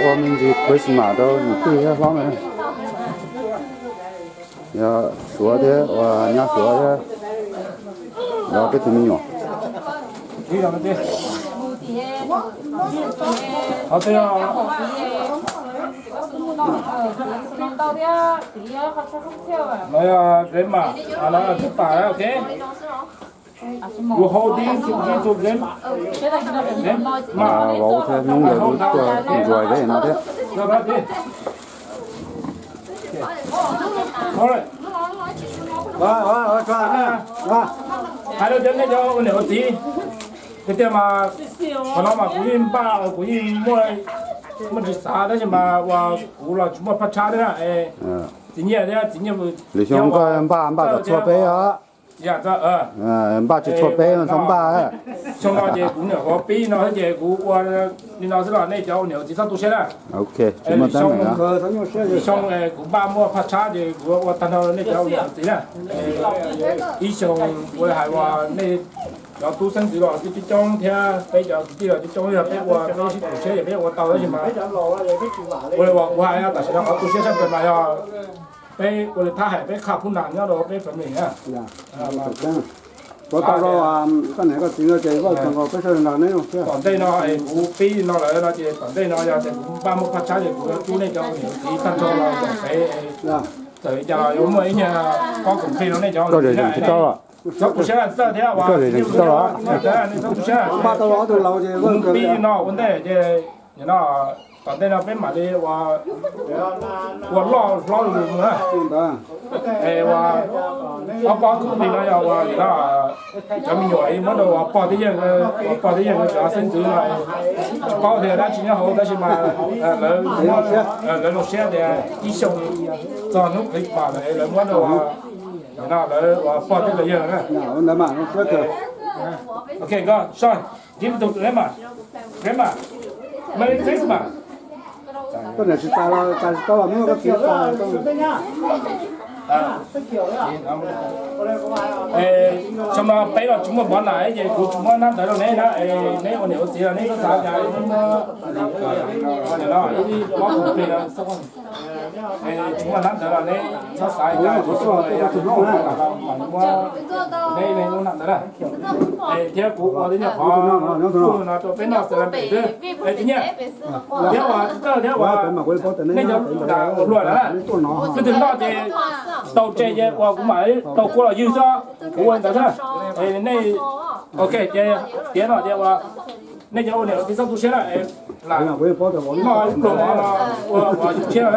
Ua me ntsis Christmas rau niam tij thiab hlob na. Yog Suav thiab uas nyab Suav thiab, yog peb tus me nyuam. Vauv thiab Hnub nkawd kuj tuaj enjoy thiab no thiab. Hais rau cov nej cov ua niam ua txiv tiag tiag mas, qhov no mas kuv yeej npaj, kuv yeej muaj, muaj tsis xav tab sis mas uas kuv los tsis muaj phaj tshab thiab na. Txiv Nyiaj thiab txiv Nyiaj, lwm xyoo koj npaj npaj kom txhua peb os. Npaj tsis txhua peb no txhob npaj. Xyoo no ces kuv nyuam qhuav pib no xwb ces kuv ua li no xwb los nej cov ua niam ua txiv txhob tu siab na. Lwm xyoo kuv npaj muaj phaj tshab ces kuv ua tag nrho nej cov ua niam ua txiv na. Ib xyoo ua li hais uas nej cov tub xeeb ntxwv los coob coob thiab peb cov kwv tij los coob coob, yog peb ua peb sib tu siab ces peb ua tau tab sis mas ua li uas kuv hais, tam sim no qhov tu siab tshaj plaws mas yog peb ua li thab hais peb qhaj phub nas nyob rau peb family na. Ua tau rau koj niam koj txiv no ces Vaj Tswv nkaus peb sawv daws nrog neb. Tom ntej no es kuv pib no lawm no ces tom ntej no yog tias kuv npaj muaj phaj tshab ces kuv yuav rub nej cov ua niam ua txiv tag nrho los tom pem. Txawm li cas los yuav muaj ib nyuag pob koom plig rau nej cov ua niam txiv na. Txhob tu siab txawj thiab uas nej txhob tu siab. Kuv pib no ua ntej ces nim no tom ntej no peb mam li ua loj hlob lus mus na. Es ua ob pob koom plig no yog uas nim no cov me nyuam muab rau uas pog thiab yawg, uas pog thiab yawg cov xeeb ntxwv no, tsis paub tias dab tsi nyob hauv tab sis mas lawv zoo siab tias ib xyoo txog hnub Christmas lawm lawv muab rau uas nim no lawv uas pog thiab yawg na. Ok, koj soj, give to grandma, grandma, Merry Christmas. Koj niam tsis tas los tas tsis tau los muab koj txiv tas. Xyoo no peb los tsis muaj npov nas ces kuv tsis muab hnab ntawv rau neb na, neb ua niam ua txiv los neb txhob xav cas, ib pob koom plig no, tsis muaj hnab ntawv los neb txhob xav cas, kuv tsis muaj, neb ua hnab ntawv na. Thiab kuv ua tib nyuag qhov no rau peb noj xav pem xwb. Txiv Nyiaj, thiab uas txiv Txawj thiab uas nej cov ua luam na, leej twg noj ces tau tseg ces uas kuv mam tau kua los ywg xwb, kuv ua ntawd xwb. Nej, ok, ces tiav no ces uas nej cov ua niam ua txiv txhob tu siab na, lam noj ib pluag mov no ua ua yus tshiab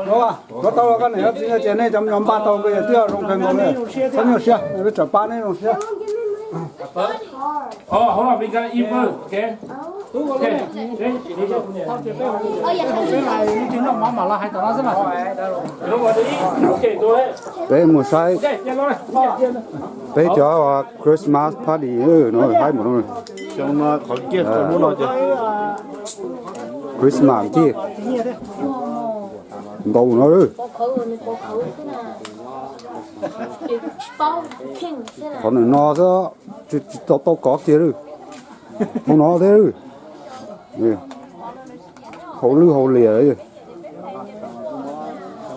no na. Koj tau los koj niam txiv ces nej cov npaj tau nqi twb zoo kawg nkaus li, txhob nyuaj siab, peb tsam pab neb zoo siab. Peb mus saib peb cov Christmas party no haib mus no. Christmas kiag nkaus no. Qhov ntawm no xwb, tsis tau tau kov kiag li. Hauv no thiab, hauv lwj hauv liam,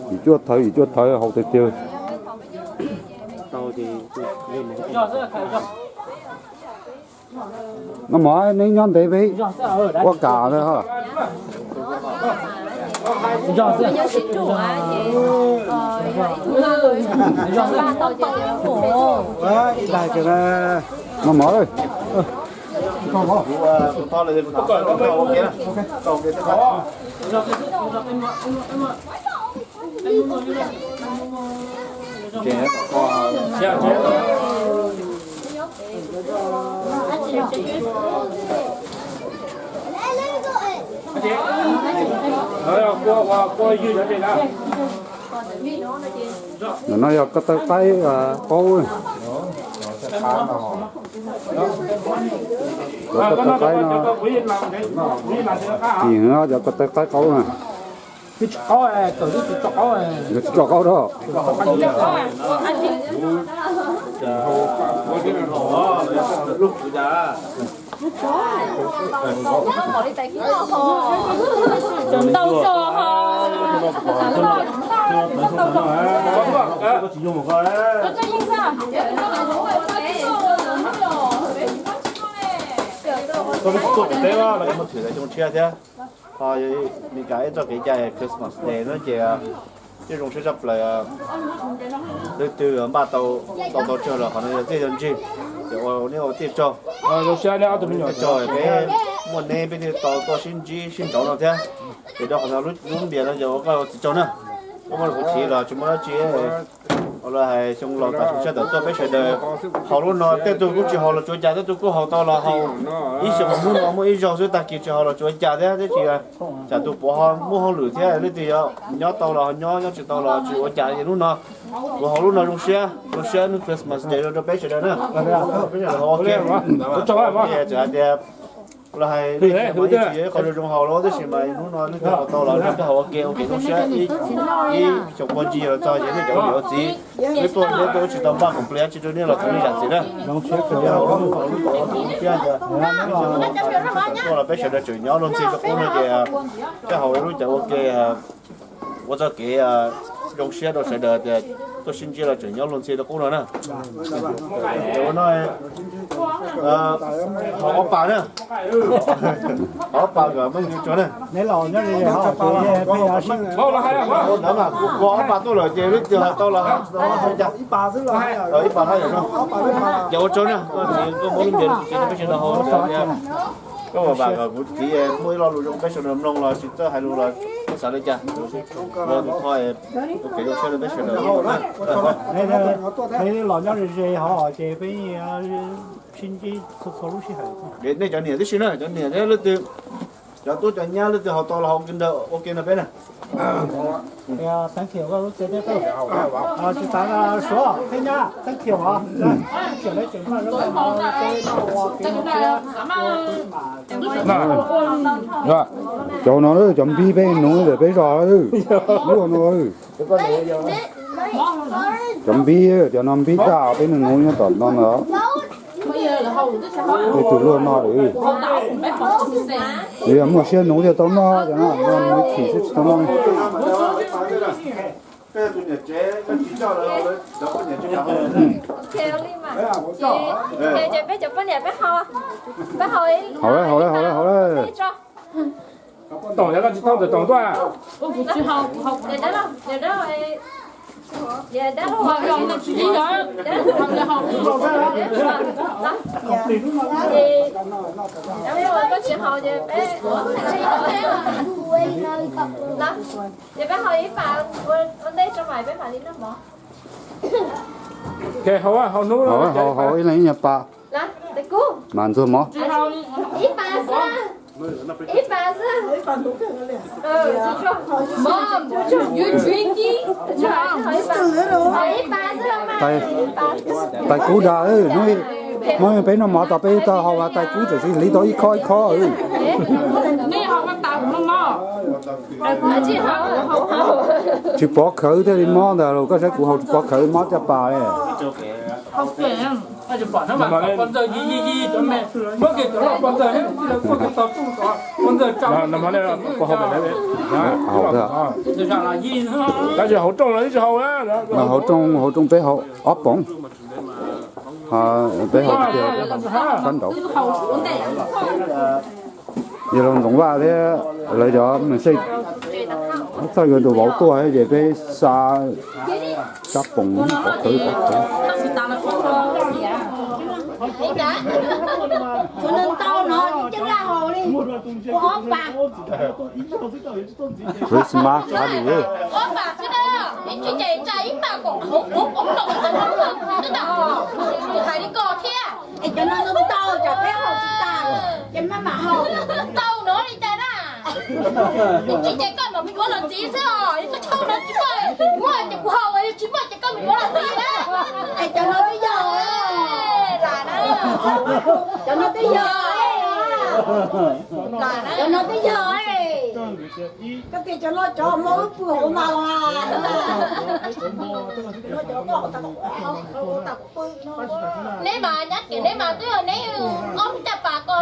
yim cuaj thawv yim cuaj thawv haus tiag tiag. No mas neb nyob ntev peb ua kam ntawd. No mas Ntawm no yog ko taw qaib qaub. Cov ko taw qaib no, cov ko taw qaib qaub na. Tsis qaub, kawm tsis tso qaub. Tsis tso qaub rau. Ntau zog ho. Koj twb tuaj pem teb los koj muaj thwm xyoo tshiab thiab. Ho Meskas ib txoj kev cai Christmas Day no ces yeej zoo siab tshaj plaws. Leej twg npaj tau tau tau tsawg los qhov no yog tij yog ntsig, ces ua neb ua tij tsaug. Tij tsaug peb muaj neb peb thiaj tau tuaj sib ntsib sib nraud no thiab. Ces rau qhov no lub npias no ces ua koj ua txiv tsaug na. Koj muaj kuv txiv los tsis muaj dab tsi. Ua los hais xyoo laus tas xyoo tshiab tawm tuaj peb sawv daws haus lub no, tej tug kuj tsis haus los tsuav cas, tej tug kuj haus tau los haus. Ib xyoos hnub no muaj ib zaug xwb, tag kis tsis haus los tsuav cas thiab, tab sis tsam tus puav ho muaj hauj lwm thiab, leej twg yuav nyob tau los nyob, nyob tsis tau los tsis ua cas, ces hnub no kuv haus lub no zoo siab, zoo siab hnub Christmas Day rau peb sawv daws na. Peb sawv daws haus ua ke. Tseem hais tias los hais ib qho zoo zoo haus los tab sis mas hnub no leej twg haus tau los peb haus ua ke, ua ke zoo siab. Ib xyoos puag ncig los txog ces nej cov ua niam ua txiv, peb tuaj peb tuaj tsis tau npaj khoom pliag tsis rau nej los txog nej zam txim na. Tuaj los peb sawv daws tseem nyob luag ntxhi rau qub no ces peb haus lub cov ua ke ua txoj kev zoo siab rau sawv daws tias tuaj sib ntsib los tseem nyob luag ntxhi rau qub no na. Ua no, haus ob pas na. Ob pas kom muaj ntsis tsuag na. Ua ob pas tuaj lawm ces lub twg haus tau los haus. Ib pas hab yom no. Ces ua tsaug na, koj txiv koj muab lub npias rau kuv txiv rau peb sawv daws haus. Koj vam kom kuv txiv muaj ib lo lus zoo peb sawv daws mloog los tsis txawj hais lus los koj xav li cas, ua tus thov ua kev zoo siab rau peb sawv daws. Los nyob ze ze hov ces peb sib ntsib txhua txhua lub sij hawm. Nej cov niam tib si na, cov niam thiab leej twg, cov tub cov nyab leej twg haus tau los haus ua ke nrog peb na. Thank you, tsis xav suav thiab nyab, thank you os. Cov no cov npib peb nuv ntawm peb zos, luaj no. Cov npib, cov no npib tag peb nuv nuv nyob tom no ntag. Tej tus luaj no lawm. Yog muaj siab nuv thiaj tau noj, cov no nuv chim xwb tsis tau noj. Haus lawm, haus lawm, haus lawm. Toom, yog koj tsis thauj ntawm Toom tuaj. Ces peb haus ib pas ua ntej tso mas peb mam li noj mov. Haus, haus ib leeg ib nyuag pas. Mas ntxuag mov. Ib pas xwb. Ib pas xwb. Tais kub dag, hnub peb noj mov tas peb tau haus tais kub tseem tsis hliv tau ib khob ib khob. Tsis pov khawv thiaj li mob ntag lauj, koj saib kuv haus tsis pov khawv mob caj pas li. Tab sis hauv rooj los tsis haus, hauv rooj, hauv rooj peb haus ob poom, peb haus sab nraud. Yog los Ntxoov Vaj thiab lawv cov mej xej txawj yuav tus vauv tuaj ces peb xa sab poom pov khawv pov khawv. Christmas party. Cov no ntau, tsam peb haus tsis tas, ces maj mam haus. Tau no li cas na? Tsis ces koj mam me nyuam los ntxiv xwb os, koj tshau no tsis muaj, muaj ces kuv haus, tsis muaj ces koj me nyuam los ntxiv na. Cov no twb yog, cov no twb yog, cov no twb yog. Koj tias cov no cov hmoob wb pw hauv mas los. Neb mas nyab kiag neb mas twb yog neb ob lub caj pas ko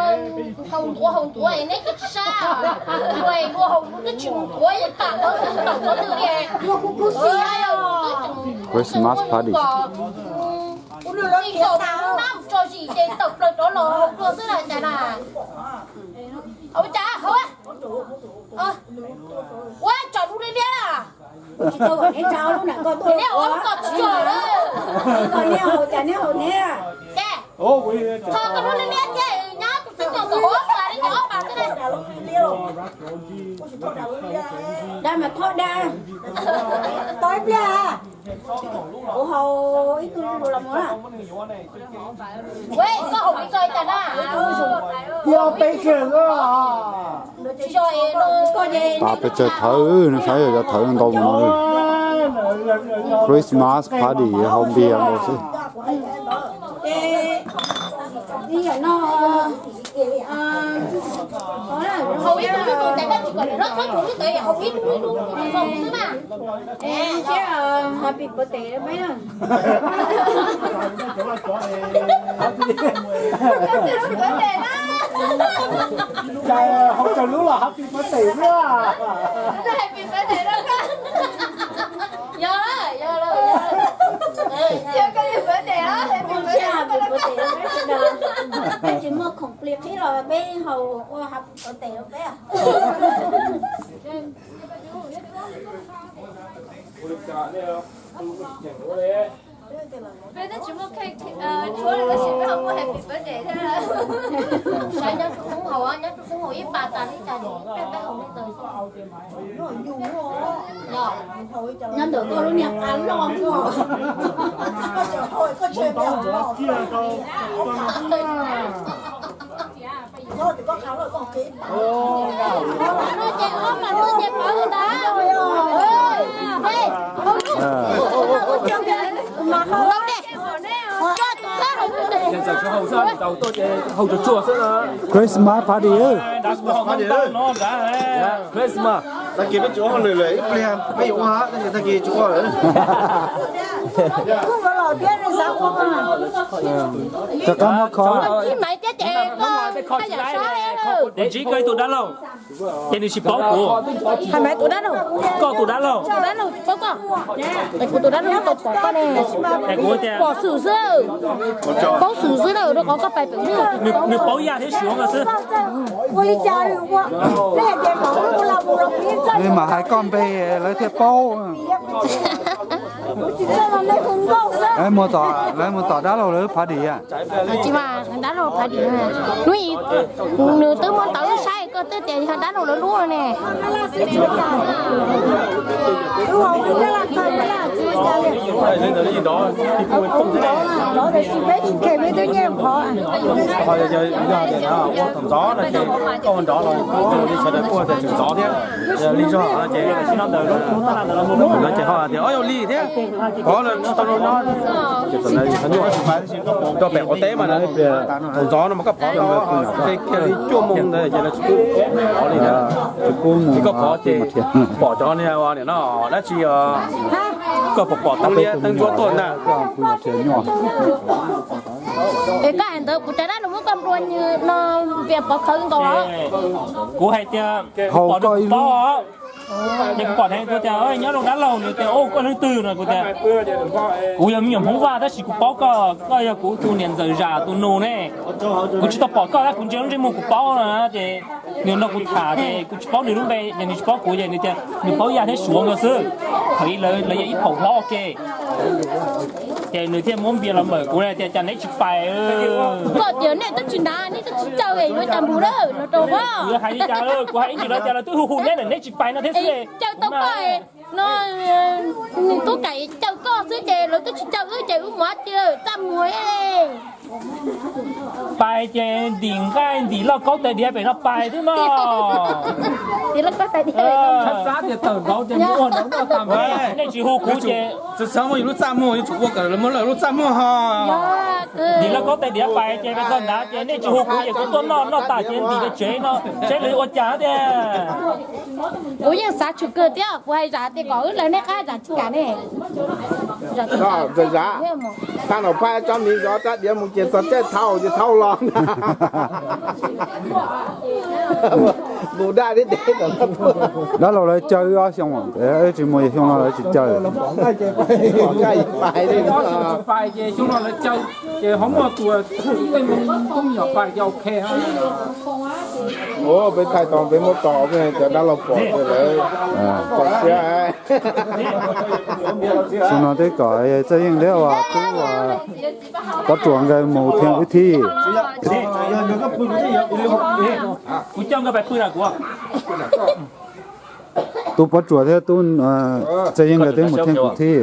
haus ntuav haus ntuav es neb twb tsis sab. Ua ua haus twb tsis mus ntuav ib pas ko tau qhov twg li. Ua kuv kuv xis. Christmas party. Ua lub nab mus tso zis ces tawm plaws rov los haus dua xwb las cas na. Ua cas haus ua tsom lub liab liab. Neb ua lub ko tsis tso lawm. Neb haus cas neb haus neb. Ces tso koj lub liab liab thiab nyab tus txiv tau kom haus ob pas li ces ob pas xwb na. Da mas thoj da. Tau ib pliag. Kuv haus ib tug los mus na. Ua koj haus li ko cas na. Yog peb kiag xwb. Pas pes tsawg thawv no, saib yog cov thawv ntau mus no. Christmas party haus npias nkaus xwb. Haus ib tug ib tug ntawd koj tsis kom lwm lub txhob txhua lub ntawd haus ib tug ib tug xwb mas. Thiab happy birthday rau peb na. Happy birthday na. Cas haus kawg lub los happy birthday na. Happy birthday rau koj. Yog lawm, yog lawm, yog lawm. Yog koj li birthday na, happy birthday rau koj. Peb tsis muaj khoom plig qhib los peb haus ua happy birthday rau peb. Peb twb tsis muaj cake tshuab li tab sis peb ho muaj happy birthday thiab. Saib nyob tsuj xeeb haus, nyob tsuj xeeb haus ib pas tas li cas ces peb peb haus li ntawd. Nyob ntawm koj lub niag qab loj koj. Christmas party. Christmas. Tag kis peb tsis ua hauj lwm lawm ib pliag peb yuav ua, tag kis tsis ua lawm. Rov qab muab kho. Ntsib koj ib tug dab laug, ces nws tsis paub kuv. Hais mas tus dab laug, koj tus dab laug, tus dab laug paub koj. Es kuv tus dab laug tau pom koj ne. Es kuv tias pom xwm xwb, paub xwm xwb na, rau qhov koj pais pem nws, nws paub Yaj thiab Suav ko xwb. Li mas hais koj npe lawv thiaj paub. Lawv mus tom, lawv mus tom dab laug lawv party a. Tsis mas dab laug party, hnub ib nws twb muab ntawv saib koj twb tias yog dab laug lawv lub no ne. Ua tom ntxov no ces koj ua nrov los li sawv daws kuj tias tseem ntxov thiab. Li zog no ces, no ces ho tias ob yog li thiab, kov lawm tsis tau zoo nyob. Rau pem quav teb mas tus ntxov no mas koj pov tau kiag li cuaj moos ntawd ces lawv tsis pub pov li ntawd. Ces koj pov ces pom cov niag nim no dab tsi, koj pom pom teeb liab teeb ntsuab tuaj ntag. Es koj hais ntawd kuv cov dab laug muab koj nplua nws no, pias pov khawv nkaus. Kuv hais tias pom koj ib lub, ces kuv pom tias kuv tias nyob zoo dab laug, nws tias koj leej twg no, kuv tias kuv yog me nyuam Hmoob Vaj tab sis kuv paub koj, koj yog kuv tus niam ntxawm Zam tus nus ne. Kuv tsis tau pom koj tab kuv ntsia lub ntsej muag kuv paub no ces nws nrog kuv tham ces kuv tsis paub nws lub npe ces nws tsis paub kuv ces nws tias nws paub Yaj thiab Suav nkaus xwb. Thaum ub lawv yog ib phaum hlob ua ke. Ces nws thiaj muab npias los npawm kuv tias cas neb tsis pais. Koj tias nej twb tsis hnav, nej twb tsis caw es yuav cas mus na, los rau kuv. Kuv hais li cas, kuv hais ib ntsis lawv tias lawv twb hu hu neb lawm neb tsis pais no thiab xwb. Caw tau koj no, nws tub kaim caw koj xwb ces lawv twb tsis caw wb ces wb mus tiag txaj muag. Pais ces ntim nqaij ntim lauj kaub tais diav pem no pais xwb mog. Nej tsis hu kuv ces, ntim lauj kaub tais diav pais ces peb txog nrad ces nej tsis hu kuv ces kuv tuaj noj noj tas ces ntim pem tsev no, seb lawv ua cas tiag. Kuv yeej xav tshwm kawg thiab, kuv hais zam tias kom wb lawv nej qab zam tsis kam ne. Zam, tag nrho phaj tsob miv zov rab diav mus ces txog caij thau ces thau los. Mus daj thiab ces dab laug lawv caw wb ob xyoo, wb tsis mus, xyoo no lawv tsis caw. Ces xyoo no lawv caw, ces ho muaj tus tub me nyuam pais ces ok. Peb thaij tau peb muab tau, peb cov dab laug pom ces lawv txaus siab. Xyoo no twb kom Txawj Yeej thiab uas tub Pov Tsuas nkawd mus thiab wb thiab. Kuv coj nkawd pais pw na kuv. Tub Pov Tsuas thiab tub Txawj Yeej nkawd twb mus thiab kuv thiab.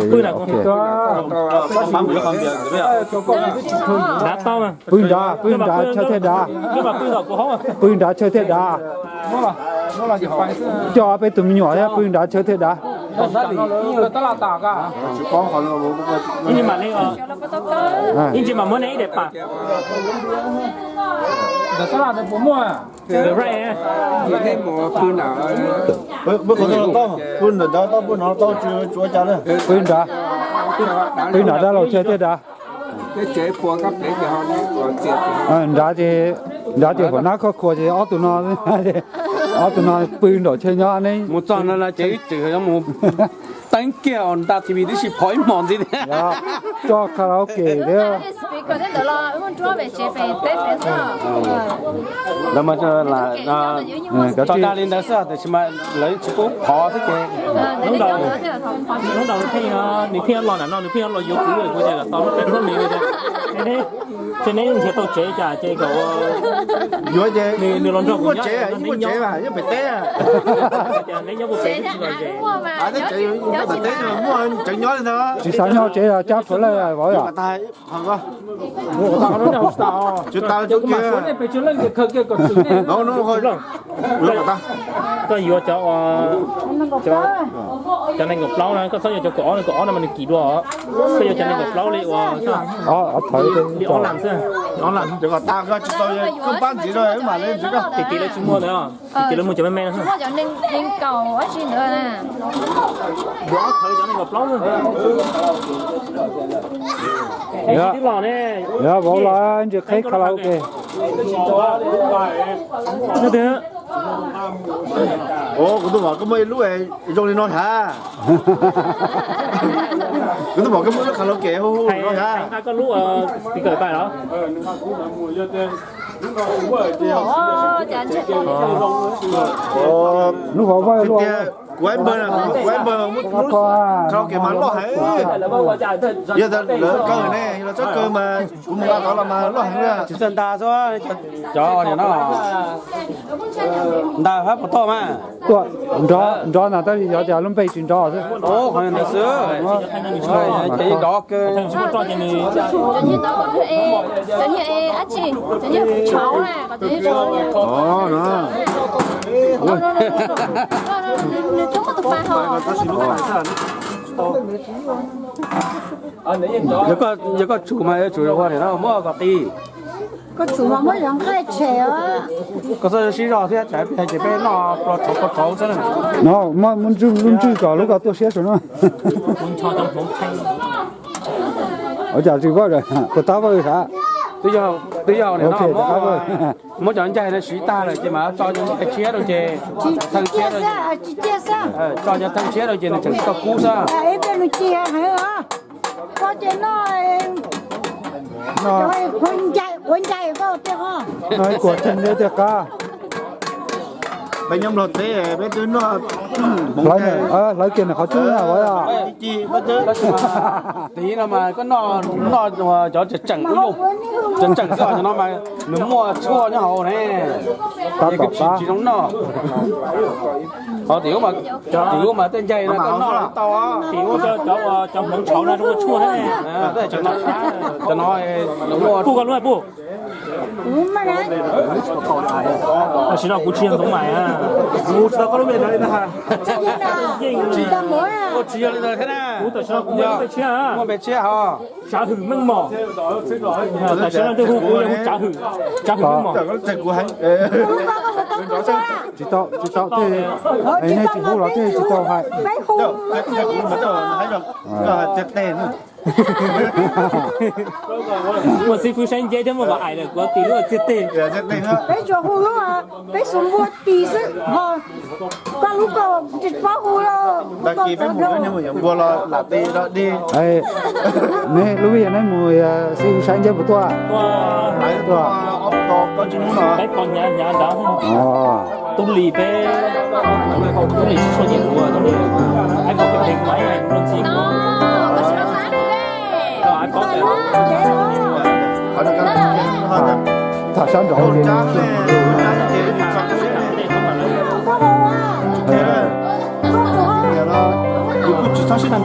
Pw nrad, pw nrad chaw thiaj dav. Pw nrad chaw thiaj dav. Coj peb tus me nyuam thiab pw nrad chaw thiaj dav. Pw nrad, pw nrad dab laug chaw thiaj dav. Nrad ces, nrad ces huam nab khoj khuas ces ob tug no, ob tug no pw nraum chaw nyob ne. Mus txog no ces ib txwm mus teeb kiag nta T V tib si phom ib hmos ntxiv thiab. Tso karaoke thiab. Lawv mas tso dag li ntawd xwb tiam sis mas lawv tsis pub phov xwb ces. Hnub ntawd nws pheej los nram no, nws pheej los yuav kuv, kuv tias kom tau lub peb plaub hlis, ces neb nrhiav tau tsev cas ces kom yuav ces nws los nrog kuv nyob, neb nyob pem teb, neb nyob pem teb tsis los ze. Tsev muaj, tsev nyob li ntawd. Tsis xav nyob tsev los cab rhuav lawm vauv yom. Tsis tas, koj yuav cov, cov nees nkaum plaub na, koj txhob yuav cov kaum ob, kaum ob no mas nws kim dua. Koj yuav cov nees nkaum plaub li uas li ob las xwb, ob las. Koj pab ntxiv rau mam li ntxiv koj. Tim tim lawv tsis muaj ntawd, tim tim lawv muaj cov me me no. Yuav ob thawv cov nees nkaum plaub xwb. Twb los ne. Yog vauv los ntsis qheb karaoke. Kuv twb pom koj muaj ib lub zoo li no hab. Kuv twb pom koj muaj lub karaoke hu hu no hab. Lub vauv vaj tias kuv aib npawg, kuv aib npawg muaj lub karaoke mas loj heev. Yog lawv kaw ne, yog lawv txhob kaw mas kuv mus nqa tod los mas loj heev li. Tsis txawj nta xwb, cov no nta hab puas toj mas. Tuaj nrov nrov ntag tab sis xyov tias lub npe tsis nrov xwb. Qhov ntawd xwb. Ces nrov kawg. Yog koj tsum mas yuav tsum ua li no muab kom ti. Koj txhob sib zog thiab tsam peb hais tias peb noj plho tshauv plho tshauv xwb na. No muab lub ntswg kom lub ko tuaj siab saum no. Ua cas tsis vawj, puas tab vawj sav? Twb yog li no, muab cov ncaig no siv tag lawm ces mas tso cov ncaig tshiab rau ces, thawj tshiab rau, tso cov thawj tshiab rau ces nws tseem tsis tau kub xwb. Kuv ncais koj tiag, kuv ntseeg tiag qab. Peb nyob Nplog teb peb twb noj, hlawv kiag nws qhov cub na. Tiv no mas koj noj, noj cov tseem tseem ua yooj, tseem tseem xwb os, cov no mas nws muaj tshuaj nyob hauv ne, es koj tsis, tsis zoo noj. Ho tim ub mas tej ncaig no koj noj tau. Tim ub cov hmoov tshauv no zoo ua tshuaj thiab ne. Cov no, cov no nws muaj. Tam sim no kuv tsis yog Ntxoov Maim, kuv tsis tau koj lub npe ntawd li ntag. Yeej, tsis yog li ntawd thiab na. Kuv tam sim no kuv muaj npe tshiab, muaj npe tshiab ho. Tsav Hwm Meej Mom. Tam sim no tej hu kuv yog hu Tsav Hwm, Tsav Hwm Meej Mom. Tsis tau, tsis tau, tej, nej tsis hu los tej tsis tau hais. Muaj xib fwb saib nceb thiab muaj Vam Aim lawm kuv tis lub txiag teg. Peb tsuas hu lub, peb xub npua tis xwb ho. Koj lub ko tsis paub hu los. Tag kis peb mus npua los lam tis los dig. Neb lub vij yog neb mus xib fwb saib nceb puas tuaj? Tuaj. Peb pom hnyav hnyav ntawd. Tub Lis peb, Tub Lis tsis tshua nyiam kuv, Tub Lis, ai, pom peb pheej kuv, ai, kuv luag ntxhi kuv. Tham sab nraud. Kuv kuj tsis txhob sib tham.